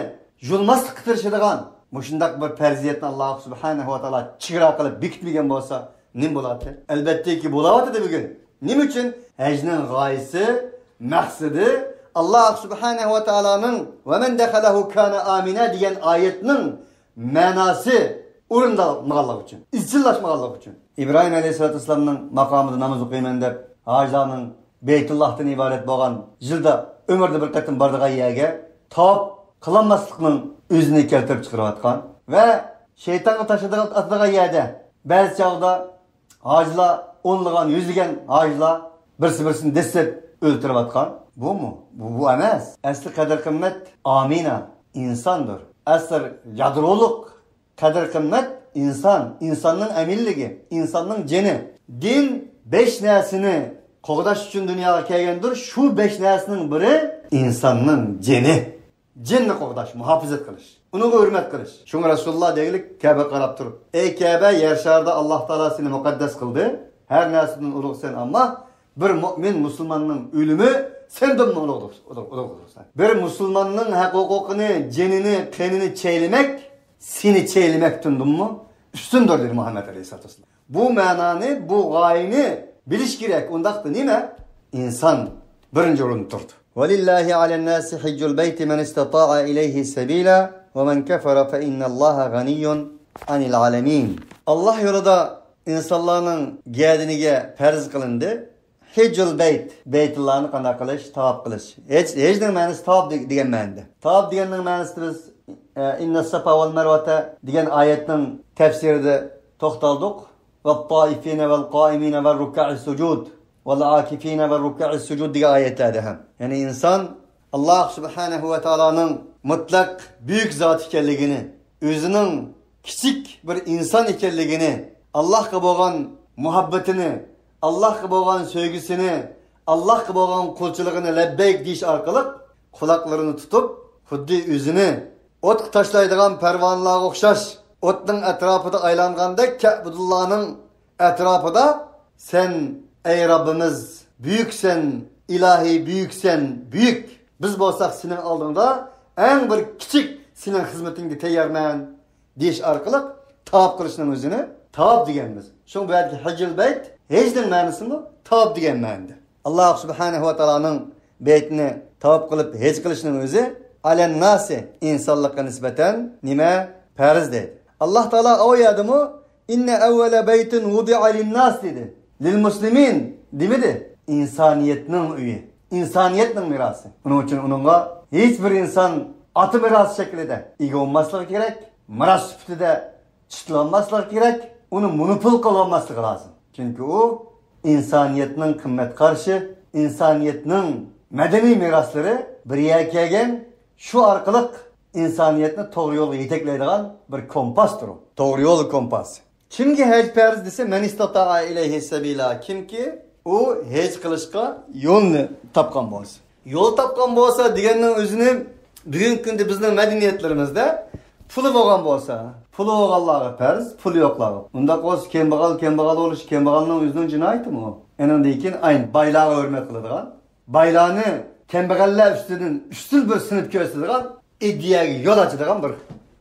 يۇلماسلىققا تىرىشىدىغان مۇشۇنداق بىر پەرزىيەتنى ئاللاھ سۇبھانەھۇ ۋە تائالا چېگرا قىلىپ بېكىتمىگەن بولسا، نېمە بولاتتى؟ ئەلۋەتتىكى، بولاۋاتىدۇ بۈگۈن. نېمە ئۈچۈن؟ ھەجنىڭ غايىسى، مەقسىتى، ئاللاھ سۇبھانەھۇ ۋە تائالانىڭ «ومن دخله كان آمنا» دېگەن ئايەتنىڭ مەناسى ئورۇندالمىغانلىقى ئۈچۈن، ئىزچىللاشمىغانلىقى ئۈچۈن. ئىبراھىم ئەلەيھىسسالاتۇ ۋەسسالامنىڭ ماقامىدا ناماز ئوقۇيمەن دەپ، ھاجىلارنىڭ بەيتۇللاھتىن ئىبارەت بولغان، يىلدا، ئۆمرىدە بىر قېتىم بارىدىغان يەرگە تاۋاپ قىلالماسلىقنىڭ ئۆزىنى كەلتۈرۈپ چىقىرىۋاتقان ۋە شەيتانغا تاش ئاتىدىغان يەردە بەزى چاغدا ھاجىلار، ئونلىغان، يۈزلىگەن ھاجىلار بىرسى بىرسىنى دەسسەپ ئۆلتۈرۈۋاتقان. بۇمۇ؟ بۇ، بۇ ئەمەس. ئەسلى قەدىر قىممەت ئامىنا، ئىنساندۇر. ئەسلى يادرولۇق قەدىر قىممەت ئىنسان، ئىنساننىڭ ئەمىنلىكى، ئىنساننىڭ جېنى. دىن بەش نەرسىنى قوغداش ئۈچۈن دۇنياغا كەلگەندۇر. شۇ بەش نەرسىنىڭ بىرى ئىنساننىڭ جېنى. جېنىنى قوغداش، مۇھاپىزەت قىلىش، ئۇنىڭغا ھۆرمەت قىلىش. شۇڭا رەسۇلۇللا دەيلىك كەبە قاراپ تۇرۇپ، ئەي كەبە، يەر شارىدا ئاللاھ تائالا سېنى مۇقەددەس قىلدى. ھەر نەرسىدىن ئۇلۇغ سەن، ئەمما بىر مۆمىن مۇسۇلماننىڭ ئۆلۈمى سەندىنمۇ ئۇلۇغدۇر، ئۇلۇغ، ئۇلۇغدۇر سەن. بىر مۇسۇلماننىڭ ھەق ھوقۇقىنى، جېنىنى، قېنىنى چەيلىمەك سېنى چەيلىمەكتىندىنمۇ ئۈستۈندۇر، دېدى مۇھەممەد ئەلەيھىسسالاتۇ ۋەسسالام. بۇ مەنانى، بۇ غايىنى بىلىش كېرەك. ئۇنداقتا نېمە؟ ئىنسان بىرىنچى ئورۇندا تۇرىدۇ. ولله على الناس حج البيت من استطاع إليه سبيلا ومن كفر فإن الله غني عن العالمين. ئاللاھ يولىدا ئىنسانلارنىڭ گەدىنىگە پەرز قىلىندى. ھىجۇل بەيت، بەيتۇللانى قانداق قىلىش؟ تاۋاپ قىلىش. ھىج، ھىجنىڭ مەنىسى تاۋاپ دېگ-، دېگەن مەنىدە. تاۋاپ دېگەننىڭ مەنىسى بىز، ئە، «إن الصفا والمروة» دېگەن ئايەتنىڭ تەپسىرىدە توختالدۇق. «والطائفين والقائمين والركع السجود والعاكفين والركع السجود» دېگەن ئايەتلەردە ھەم. يەنى ئىنسان ئاللاھ سۇبھانەھۇ ۋە تائالانىڭ مۇتلەق بۈيۈك زات ئىكەنلىكىنى، ئۆزىنىڭ كىچىك بىر ئىنسان ئىكەنلىكىنى، ئاللاھقا بولغان مۇھەببىتىنى، ئاللاھقا بولغان سۆيگۈسىنى، ئاللاھقا بولغان قۇلچىلىقىنى لەببەيك دېيىش ئارقىلىق قۇلاقلىرىنى تۇتۇپ، خۇددى ئۆزىنى ئوتقا تاشلايدىغان پەرۋانىلارغا ئوخشاش، ئوتنىڭ ئەتراپىدا ئايلانغاندەك كەئبىتۇللانىڭ ئەتراپىدا سەن، ئەي رەببىمىز، بۈيۈكسەن، ئىلاھى بۈيۈكسەن، بۈيۈك. بىز بولساق سېنىڭ ئالدىڭدا ئەڭ بىر كىچىك سېنىڭ خىزمىتىڭگە تەييارمەن دېيىش ئارقىلىق تاۋاپ قىلىشنىڭ ئۆزىنى تاۋاپ دېگەنمىز. شۇڭا بۇ يەردىكى ھەججۇل بەيت، ھەجنىڭ مەنىسىمۇ تاۋاپ دېگەن مەنىدە. ئاللاھ سۇبھانەھۇ ۋە تائالانىڭ بەيتىنى تاۋاپ قىلىپ ھەج قىلىشنىڭ ئۆزى ئەلەن ناسى، ئىنسانلىققا نىسبەتەن نېمە؟ پەرز دەيدۇ. ئاللاھ تائالا ئۇ يەردىمۇ ئىننە ئەۋۋەلە بەيتىن ۋۇدىئە لىنناس دېدى. لىل مۇسلىمىن دېمىدى. ئىنسانىيەتنىڭ ئۆيى، ئىنسانىيەتنىڭ مىراسى. ئۇنىڭ ئۈچۈن ئۇنىڭغا ھېچ بىر ئىنسان ئاتا مىراسى شەكلىدە ئىگە بولماسلىقى كېرەك، مىراس سۈپىتىدە چىتلانماسلىقى كېرەك، ئۇنى مونوپول قىلالماسلىقى لازىم. چۈنكى ئۇ ئىنسانىيەتنىڭ قىممەت قارىشى، ئىنسانىيەتنىڭ مەدەنىي مىراسلىرى بىر يەرگە كەلگەن، شۇ ئارقىلىق ئىنسانىيەتنى توغرا يولغا يېتەكلەيدىغان بىر كومپاستۇر ئۇ. توغرا يول كومپاسى. كىمگە ھەج پەرز دېسە، مەن ئىستەتائە ئىلەيھى سەبىلا، كىمكى ئۇ ھەج قىلىشقا يولنى تاپقان بولسا. يول تاپقان بولسا دېگەننىڭ ئۆزىنى بۈگۈنكى كۈندە بىزنىڭ مەدەنىيەتلىرىمىزدە پۇلى بولغان بولسا، پۇلى بولغانلارغا پەرز، پۇلى يوقلارغا. ئۇنداق بولسا كەمبەغەل، كەمبەغەل بولۇش، كەمبەغەلنىڭ ئۆزىنىڭ جىنايىتىمۇ. ئېنىڭدىن كېيىن ئاينى بايلارغا ھۆرمەت قىلىدىغان، بايلارنى كەمبەغەللەر ئۈستىدىن ئۈستۈن بىر سىنىپ كۆرسىتىدىغان ئىدىيەگە يول ئاچىدىغان بىر،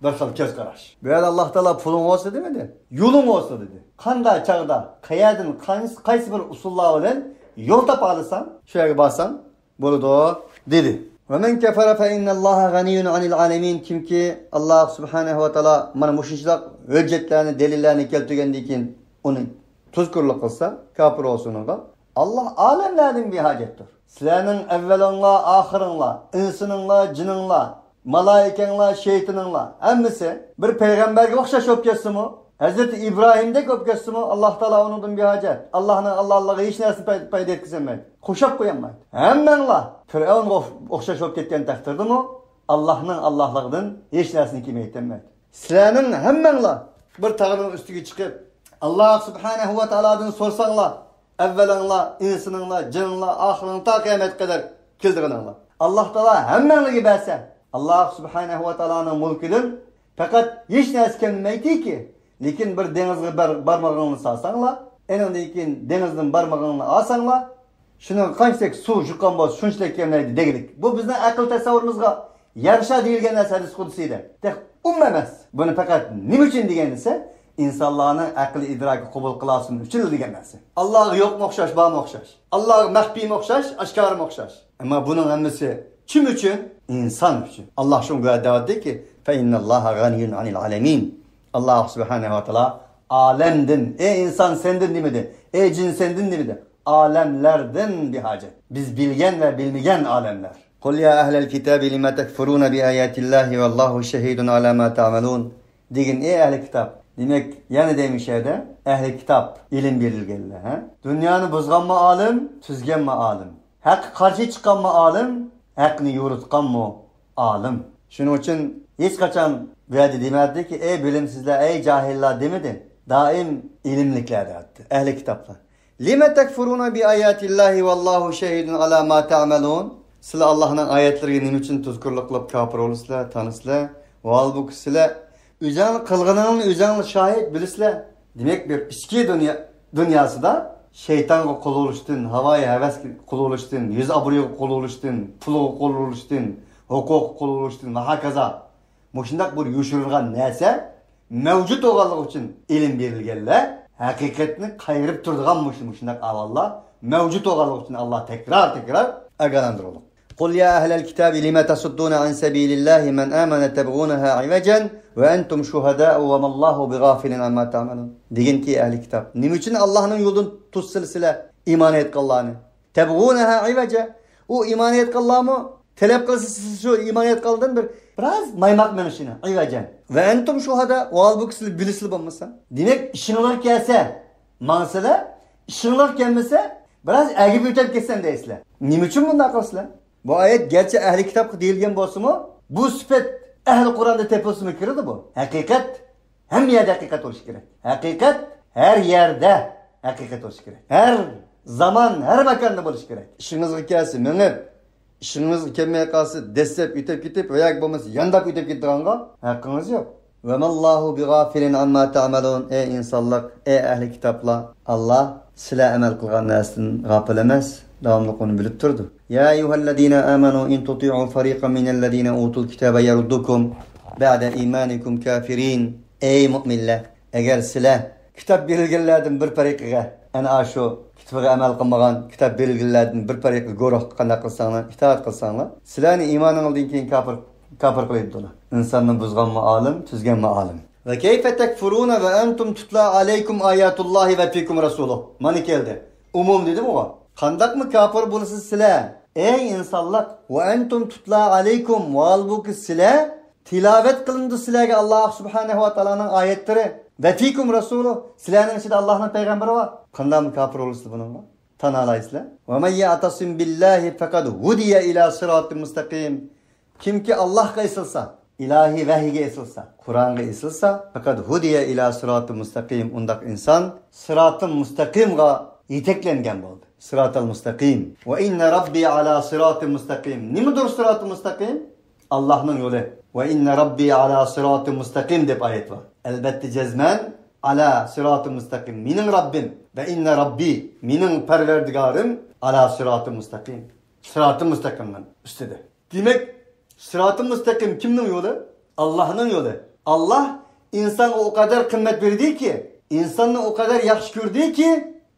بىر خىل كۆز قاراش. بۇ يەردە ئاللاھ تائالا پۇلۇڭ بولسا دېمىدى، يولۇڭ بولسا دېدى. قانداق چاغدا، قەيەردىن، قايسى، قايسى بىر ئۇسۇللار بىلەن يول تاپالىساڭ، شۇ يەرگە بارساڭ بولىدۇ دېدى. ۋە مەن كەفەرە فە ئىننەللاھە غەنىييۇن ئانىل ئالەمىن. كىمكى ئاللاھ سۇبھانەھۇ ۋە تائالا مانا مۇشۇنچىلىك ھۆججەتلەرنى، دەلىللەرنى كەلتۈرگەندىن كېيىن ئۇنى تۇزكورلۇق قىلسا، كاپىر بولسا ئۇنىڭغا، ئاللاھ ئالەملەردىن بىھاجەتتۇر. سىلەرنىڭ ئەۋۋەلىڭلار، ئاخىرىڭلار، ئىنسىنىڭلار، جىنىڭلار، مالائىكەڭلار، شەيتىنىڭلار، ھەممىسى بىر پەيغەمبەرگە ئوخشاش بولۇپ كەتسىمۇ، ھەزرىتى ئىبراھىمدەك بولۇپ كەتسىمۇ، ئاللاھ تائالا ئۇنىڭدىن بىھاجەت. ئاللاھنىڭ ئاللاھلىقى ھېچ نەرسىنى پەي-، پەيدا يەتكۈزەلمەيدۇ. قوشاپ قويالمايدۇ. ھەممەڭلار پىرئەۋنگە ئوخ-، ئوخشاش بولۇپ كەتكەن تەقدىردىمۇ، ئاللاھنىڭ ئاللاھلىقىدىن ھېچ نەرسىنى كېمەيتەلمەيدۇ. سىلەرنىڭ ھەممەڭلار بىر تاغنىڭ ئۈستىگە چىقىپ، ئاللاھ سۇبھانەھۇ ۋە تائالادىن سورىساڭلار، ئەۋۋەلىڭلار، ئىنسىنىڭلار، جىنىڭلار، ئاخىرىڭلار، تا قىيامەتكە قەدەر كېلىدىغىنىڭلار، ئاللاھ تائالا ھەممەڭلارگە بەرسە، ئاللاھ سۇبھانەھۇ ۋە تائالانىڭ مۈلكىدىن پەقەت ھېچ نەرسە كەلمەيتتىكى، لېكىن بىر دېڭىزغا بار-، بارمىغىڭلارنى سالساڭلار، ئېنىڭدىن كېيىن دېڭىزدىن بارمىغىڭلارنى ئالساڭلار، شۇنىڭغا قانچىلىك سۇ يۇققان بولسا، شۇنچىلىك كەملەيدۇ دېگۈلۈك. بۇ بىزنىڭ ئەقىل تەسەۋۋۇرىمىزغا يارىشا دېيىلگەن نەرسە ھەدىس قۇدسىيدە. تېخى ئۇمۇ ئەمەس. بۇنى پەقەت نېمە ئۈچۈن دېگەن دېسە، ئىنسانلارنىڭ ئەقىل ئىدراكى قوبۇل قىلالسۇن ئۈچۈن دېگەن نەرسە. ئاللاغا يوقمۇ ئوخشاش، بارمۇ ئوخشاش. ئاللاغا مەخپىيمۇ ئوخشاش، ئاشكارىمۇ ئوخشاش. ئەمما بۇنىڭ ھەممىسى كىم ئۈچۈن؟ ئىنسان ئۈچۈن. ئاللا شۇڭا دەۋەتتىكى، فە ئىننەللاھە غەنىييۇن ئانىل ئالەمىن. ئاللا سۇبھانەھۇ ۋە تائالا ئالەمدىن، ئەي ئىنسان سەندىن دېمىدى، ئەي جىن سەندىن دېمىدى. ئالەملەردىن بىھاجەت. بىز بىلگەن ۋە بىلمىگەن ئالەملەر. قۇل يا ئەھلەل كىتابى لىمە تەكفۇرۇنە بىئاياتىللاھى ۋەللاھۇ شەھىدۇن ئالا ما تەئمەلۇن. دېگىن، ئەي ئەھلى كىتاب. دېمەك، يەنە دەيمىز شۇ يەردە، ئەھلى كىتاب، ئىلىم بېرىلگەنلەر، ھە؟ دۇنيانى بۇزغانمۇ ئالىم، تۈزگەنمۇ ئالىم. ھەققە قارشى چىققانمۇ ئالىم، ھەقنى يورۇتقانمۇ ئالىم. شۇنىڭ ئۈچۈن ھېچقاچان بۇ يەردە دېمەپتىكى، ئەي بىلىمسىزلەر، ئەي جاھىللار دېمىدى. دائىم ئىلىملىكلەر دەۋەتتى، ئەھلى كىتابلار. لىمە تەكفۇرۇنە بىئاياتىللاھى ۋەللاھۇ شەھىدۇن ئالا ما تەئمەلۇن. سىلەر ئاللاھنىڭ ئايەتلىرىگە نېمە ئۈچۈن تۇزكورلۇق قىلىپ كاپىر بولىسىلەر، تانىسىلەر؟ ۋاھالبۇكى سىلەر ئۆزەڭلار قىلغىنىڭلارنى ئۆزەڭلار شاھىت بىلىسىلەر. دېمەك، بىر ئىچكى دۇنيا، دۇنياسىدا شەيتانغا قۇل بولۇشتىن، ھاۋايى ھەۋەسكە قۇل بولۇشتىن، يۈز ئابرۇيىغا قۇل بولۇشتىن، پۇلغا قۇل بولۇشتىن، ھوقۇققا قۇل بولۇشتىن ۋە ھاكازا. مۇشۇنداق بىر يوشۇرۇنغان نەرسە مەۋجۇت بولغانلىقى ئۈچۈن ئىلىم بېرىلگەنلەر، ھەقىقەتنى قايرىپ تۇرىدىغان مۇشۇ، مۇشۇنداق ئەھۋاللار مەۋجۇت بولغانلىقى ئۈچۈن ئاللا تەكرار، تەكرار ئاگاھلاندۇرۇلدى. قۇل يا ئەھلەل كىتابى لىمە تەسۇددۇنە ئەن سەبىلىللاھى مەن ئامەنە تەبغۇنەھا ئىۋەجەن ۋە ئەنتۇم شۇھەدائۇ ۋە ماللاھۇ بىغافىلىن ئەمما تەئمەلۇن. دېگىنكى، ئەھلى كىتاب، نېمە ئۈچۈن ئاللانىڭ يولىدىن توسىسىلەر سىلەر ئىمان ئېيتقانلارنى؟ تەبغۇنەھا ئىۋەجە. ئۇ ئىمان ئېيتقانلارمۇ تەلەپ قىلسا، سىز شۇ ئىمان ئېيتقانلاردىن بىر، بىراز مايماق مېڭىشىنى، ئىۋەجەن. ۋە ئەنتۇم شۇھەدا، ۋاھالبۇكى سىلەر بىلىسىلەر بولمىسا. دېمەك، ئىشىڭلار كەلسە، ماڭسىلەر، ئىشىڭلار كەلمىسە، بىراز ئەگىپ ئۆتەپ كەتسەم دەيسىلەر. نېمە ئۈچۈن بۇنداق قىلىسىلەر؟ بۇ ئايەت گەرچە ئەھلى كىتابقا دېيىلگەن بولسىمۇ، بۇ سۈپەت ئەھلى قۇرئاندا تېپىلسىمۇ كىرىدۇ بۇ. ھەقىقەت ھەممە يەردە ھەقىقەت بولۇشى كېرەك. ھەقىقەت ھەر يەردە ھەقىقەت بولۇشى كېرەك. ھەر زامان، ھەر ماكاندا بولۇشى كېرەك. ئىشىڭىزغا كەلسە مېڭىپ، ئىشىڭىزغا كەلمەي قالسا دەسسەپ ئۆتۈپ كېتىپ، ياكى بولمىسا يانداپ ئۆتۈپ كېتىدىغانغا ھەققىڭىز يوق. وَمَا اللَّهُ بِغَافِلٍ عَمَّا تَعْمَلُونَ. ئەي ئىنسانلار، ئەي ئەھلى كىتابلار، ئاللا سىلەر ئەمەل قىلغان نەرسىدىن غاپىل ئەمەس، داۋاملىق ئۇنى بىلىپ تۇرىدۇ. يَا أَيُّهَا الَّذِينَ آمَنُوا إِنْ تُطِيعُوا فَرِيقًا مِنَ الَّذِينَ أُوتُوا الْكِتَابَ يَرُدُّوكُمْ بَعْدَ إِيمَانِكُمْ كَافِرِينَ. ئەي مۆمىنلەر، ئەگەر سىلەر كىتاب بېرىلگەنلەردىن بىر پەرىقىگە، ئەنە ئاشۇ كىتابىغا ئەمەل قىلمىغان، كىتاب بېرىلگەنلەردىن بىر پەرىقىگە، گۇرۇھقا قانداق قىلساڭلار، ئىتائەت قىلساڭلار، سىلەرنى ئىمانىڭلاردىن كېيىن كاپىر، كاپىر قىلىۋېتىدۇ. ئىنساننى بۇزغانمۇ ئالىم، تۈزگەنمۇ ئالىم. وَكَيْفَ تَكْفُرُونَ وَأَنْتُمْ تُتْلَى عَلَيْكُمْ آيَاتُ اللَّهِ وَفِيكُمْ رَسُولُهُ. مانا كەلدى. ئومۇم دېدىمغۇ. قانداقمۇ كاپىر بولىسىز سىلەر، ئەي ئىنسانلار؟ وَأَنْتُمْ تُتْلَى عَلَيْكُمْ، ۋاھالبۇكى سىلەر تىلاۋەت قىلىنىدۇ سىلەرگە ئاللا سۇبھانەھۇ ۋە تائالانىڭ ئايەتلىرى. وَفِيكُمْ رَسُولُهُ، سىلەرنىڭ ئىچىدە ئاللانىڭ پەيغەمبىرى بار. قانداقمۇ كاپىر بولىسىز بۇنىڭغا؟ تانالايسىلەر. وَمَنْ يَعْتَصِمْ بِاللَّهِ فَقَدْ هُدِيَ إِلَى صِرَاطٍ مُسْتَقِيمٍ. كىمكى ئاللاھقا ئېسىلسا، ئىلاھىي ۋەھىيگە ئېسىلسا، قۇرئانغا ئېسىلسا، فەقەت ھۇدىيە ئىلا سىراتىل مۇستەقىم، ئۇنداق ئىنسان سىراتىل مۇستەقىمغا يېتەكلەنگەن بولدى. سىراتىل مۇستەقىم. ۋە ئىننە رەببى ئالا سىراتىل مۇستەقىم. نېمىدۇر سىراتىل مۇستەقىم؟ ئاللاھنىڭ يولى. ۋە ئىننە رەببى ئالا سىراتىل مۇستەقىم دەپ ئايەت بار. ئەلبەتتە، جەزمەن ئالا سىراتىل مۇستەقىم. مېنىڭ رەببىم. ۋە ئىننە رەببى، مېنىڭ پەرۋەردىگارىم ئالا سىراتىل مۇستەقىم. سىراتىل مۇستەقىمنىڭ ئۈستىدە. دېمەك، سىراتىل مۇستەقىم كىمنىڭ يولى؟ ئاللاھنىڭ يولى. ئاللاھ ئىنسانغا ئۇ قەدەر قىممەت بەردىكى، ئىنساننى ئۇ قەدەر ياخشى كۆردىكى،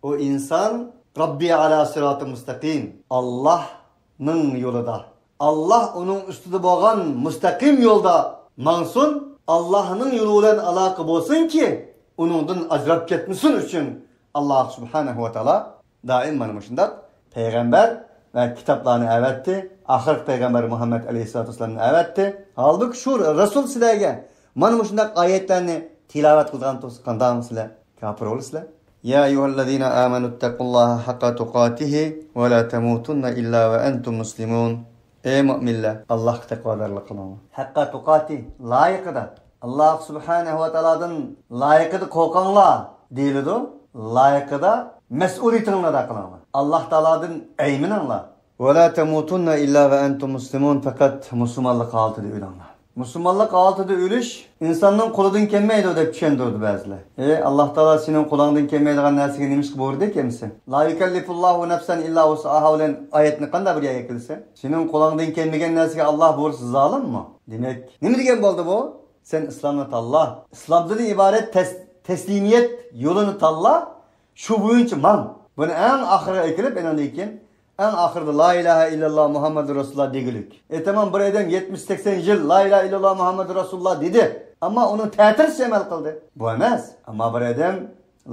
ئۇ ئىنسان رەببى ئالا سىراتىل مۇستەقىم، ئاللاھنىڭ يولىدا، ئاللاھ ئۇنىڭ ئۈستىدە بولغان مۇستەقىم يولدا ماڭسۇن، ئاللاھنىڭ يولى بىلەن ئالاقە بولسۇنكى، ئۇنىڭدىن ئاجراپ كەتمىسۇن ئۈچۈن ئاللاھ سۇبھانەھۇ ۋە تائالا دائىم مانا مۇشۇنداق پەيغەمبەر ۋە كىتابلارنى ئەۋەتتى. ئاخىرقى پەيغەمبەر مۇھەممەد ئەلەيھىسسالاتۇ ۋەسسالامنى ئەۋەتتى. ھالبۇكى، شۇ رەسۇل سىلەرگە مانا مۇشۇنداق ئايەتلەرنى تىلاۋەت قىلىدىغان تۇرسا، قانداقمۇ سىلەر كاپىر بولىسىلەر؟ يا أيها الذين آمنوا اتقوا الله حق تقاته ولا تموتن إلا وأنتم مسلمون. ئەي مۆمىنلەر، ئاللاھقا تەقۋادارلىق قىلىڭلار. ھەققە تۇقاتى، لايىقىدا. ئاللاھ سۇبھانەھۇ ۋە تائالادىن لايىقىدا قورقۇڭلار دېيىلىدۇ. لايىقىدا مەسئۇلىيىتىڭلارنى ئادا قىلىڭلار. ئاللاھ تائالادىن ئەيمىنىڭلار. ۋە لا تەمۇتۇننە ئىللا ۋە ئەنتۇم مۇسلىمۇن، پەقەت مۇسۇلمانلىق ھالىتىدە ئۆلۈڭلار. مۇسۇلمانلىق ھالىتىدە ئۆلۈش ئىنساننىڭ قولىدىن كەلمەيدۇ دەپ چۈشەندۈرىدۇ بەزىلەر. ئەي، ئاللاھ تائالا سېنىڭ قولۇڭدىن كەلمەيدىغان نەرسىگە نېمىشقا بۇيرۇدى ئىكەنمىسەن؟ لا يۇكەللىفۇللاھۇ نەفسەن ئىللا ۋۇسئەھا بىلەن ئايەتنى قانداق بىر يەرگە كېلىسەن؟ سېنىڭ قولۇڭدىن كەلمىگەن نەرسىگە ئاللاھ بۇيرۇسا زالىممۇ؟ دېمەك، نېمە دېگەن بولدى بۇ؟ سەن ئىسلامنى تاللا. ئىسلامدىن ئىبارەت تەس-، تەسلىمىيەت يولىنى تاللا، شۇ بويىچە ماڭ. بۇنى ئەڭ ئاخىرىغا ئەكېلىپ، ئېنىڭدىن كېيىن ئەڭ ئاخىرىدا لا ئىلاھە ئىللاللا مۇھەممەدۇر رەسۇلۇللا دېگۈلۈك. ئېيتىمەن، بىر ئادەم يەتمىش سەكسەن يىل لا ئىلاھە ئىللاللا مۇھەممەدۇر رەسۇلۇللا دېدى. ئەمما ئۇنىڭ تەتۈرىسى ئەمەل قىلدى. بۇ ئەمەس. ئەمما بىر ئادەم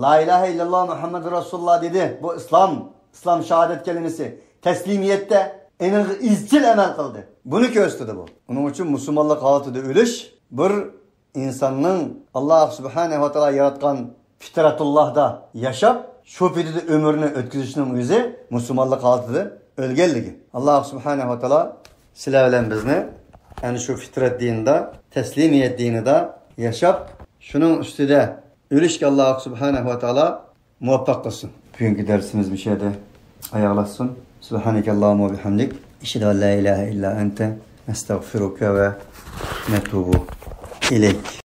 لا ئىلاھە ئىللاللا مۇھەممەدۇر رەسۇلۇللا دېدى. بۇ ئىسلام، ئىسلام شاھادەت كەلىمىسى، تەسلىمىيەتتە ئېنىڭغا ئىزچىل ئەمەل قىلدى. بۇنى كۆرسىتىدۇ بۇ. ئۇنىڭ ئۈچۈن مۇسۇلمانلىق ھالىتىدە ئۆلۈش بىر ئىنساننىڭ ئاللاھ سۇبھانەھۇ ۋە تائالا ياراتقان فىترەتۇللاھدا ياشاپ، شۇ پېتىدە ئۆمرىنى ئۆتكۈزۈشنىڭ ئۆزى مۇسۇلمانلىق ھالىتىدە ئۆلگەنلىكى. ئاللاھ سۇبھانەھۇ ۋە تائالا سىلەر بىلەن بىزنى ئەنە شۇ فىترەت دىنىدا، تەسلىمىيەت دىنىدا ياشاپ، شۇنىڭ ئۈستىدە ئۆلۈشكە ئاللاھ سۇبھانەھۇ ۋە تائالا مۇۋەپپەق قىلسۇن. بۈگۈنكى دەرسىمىز مۇشۇ يەردە ئاياغلاشسۇن. سۇبھانەكەللاھۇممە ۋە بىھەمدىك. ئەشھەدۇ ئەن لا ئىلاھە ئىللا ئەنتە. نەستەغفىرۇكە ۋە نەتۇبۇ ئىلەيك.